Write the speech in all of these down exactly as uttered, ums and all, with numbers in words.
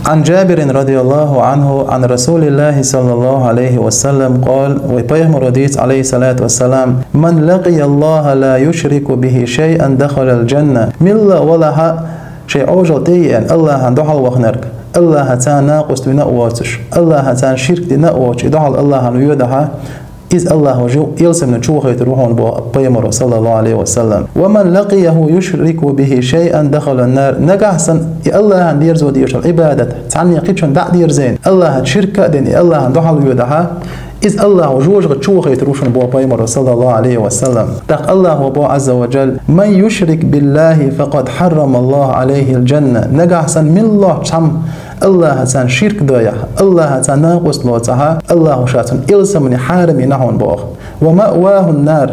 عن جابر رضي الله عنه عن رسول الله صلى الله عليه وسلم قال, вай пайхамара дийцад, عليه الصلاة والسلام: من لقي الله لا يشرك به شيئا دخل الجنة. Милла валахьа шайн Ӏожалла тӀе а еана, Аллахьан духьал вахнарг, Аллахьаца накъост вина а воацаш, Аллахьаца ширк дина а воацаш, и духьал Аллахьан воьдахьа, из Аллахьа жув ялсамане чу вахийтар ва хьона, боху пайхамара, صلى الله عليه وسلم. ومن لقيه يشرك به شيئا دخل النار. Нагахь санна и Аллахьан дерзо дезаш дола Ӏибадат цхьанне кхычунна дӀа а дерзийна, Аллахьаца ширк а дина, и Аллахьан духьал воьдахьа, из Аллахьа жожагӀате чу вахийтар ва шуна, боху пайхамара, صلى الله عليه وسلم. ТӀаккха Аллахьа боху, عز وجل: من يشرك بالله فقد حرم الله عليه الجنة. Нагахь санна милла цхьамма Аллахьаца ширк доахь, Аллахьаца накъост лоцахьа, Аллахьа ша цунна ялсамане хьарам йина хьона, боху. ومأواه النار.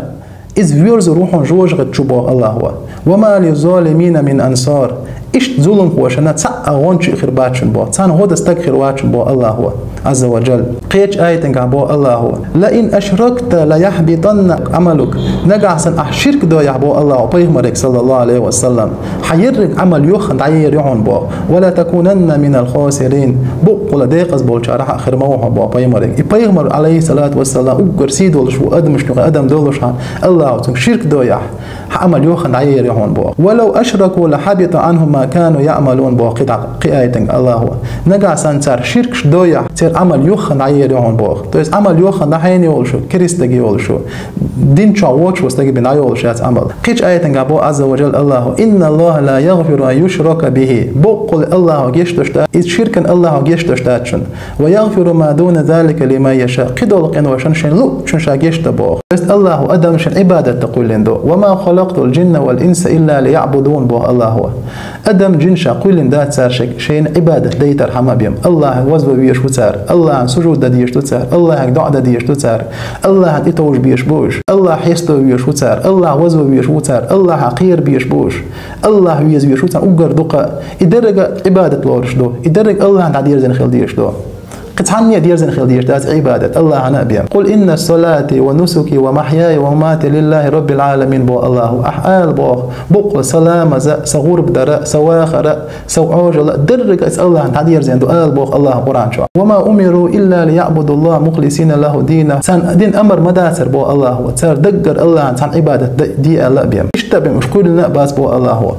Иза воьрзур ва хьона жожагӀате чу, боху Аллахьа. وما للظالمين من أنصار. Иштта зуламхошна цхьа а гӀончий хир бац шуна, боху. Царна гӀо дан стаг хир вац шуна, боху Аллахьа, عز وجل. Кхечу аятангахь боху Аллахьа: لئن أشركت ليحبطن عملك. Нагахь санна ахь ширк доахь, боху Аллахьа пайхамарга, صلى الله عليه وسلم, хьан ерриг Ӏамал юххе дӀаер ю хьона, боху. ولتكونن من الخاسرين. Боккъала декъаза болчарах а хир ма ву хьо, боху пайхамарга. И пайхамар, عليه الصلاة والسلام, уггар сий долуш ву адамашна юкъахь адам долуш хьан, Аллахьа цуьнга ширк доахь, хьан Ӏамал юххе дӀаер ю хьона, боху. ولو أشركوا لحبط عنهم ما كانوا يعملون, боху кхин дӀа, кхин аятангахь Аллахьа. Нагахь санна цара ширкаш доахь, церан Ӏамал юххе дӀаер ю хьона, боху. То есть Ӏамал юххе дӀа хьайна йолуш ю, керста стаг йолуш ю, дин чохь воцуш волу стага бина йолуш яц Ӏамал. Кхечу аятангахь боху, عز وجل, Аллахьа: إن الله لا يغفر أن يشرك به. Боккъала Аллахьа гечдеш дац, иза ширкана Аллахьа гечдеш дац шуна. ويغفر ما دون ذلك لمن يشاء. Кхидолу къиношна шайна луъучунна ша гечдан, боху. То есть Аллахьа адамашна Ӏибадат дан кхоьллина ду. وما خلقت الجن والإنس إلا ليعبدون, боху Аллахьа. Адам, жин ша кхоьллина дац цара шайга, шайна Ӏибадат дайтархьама бен. Аллахьан вазван везаш ву цара, Аллахьан сужуд дан дезаш ду цара, Аллахьан доӀа дан дезаш ду цара, Аллахьан тӀетовжа безаш бу уьш, Аллахь хеставан везаш ву цара, Аллахь вазван везаш ву цара, Аллахьах кхера безаш бу уьш, Аллахь веза везаш ву цара уггар дукха. И дерриг а Ӏибадат лоруш ду, и дерриг а Аллахьна дӀадерзина хила дезаш ду. Кхин цхьанне а дерзина хила дезаш дац Ӏибадат, Аллахьана а бен. قل إن صلاتي ونسكي ومحياي ومماتي لله رب العالمين, боху Аллахьа. Ахь ала, боху, боккъала сан ламаз а, сан гӀурба дар а, сан вахар а, сан Ӏожалла а, дерриг а иза Аллахьна дӀадерзина ду, ала, боху Аллахьа Къуръан чохь. وما أمروا إلا ليعبدوا الله مخلصين له الدين. Царна дина амар ма дацара, боху Аллахьа, цара даггара Аллахьна цхьаьна Ӏибадат де, де аьлла а бен. Иштта а бен уьш кхоьллина а бац, боху Аллахьа.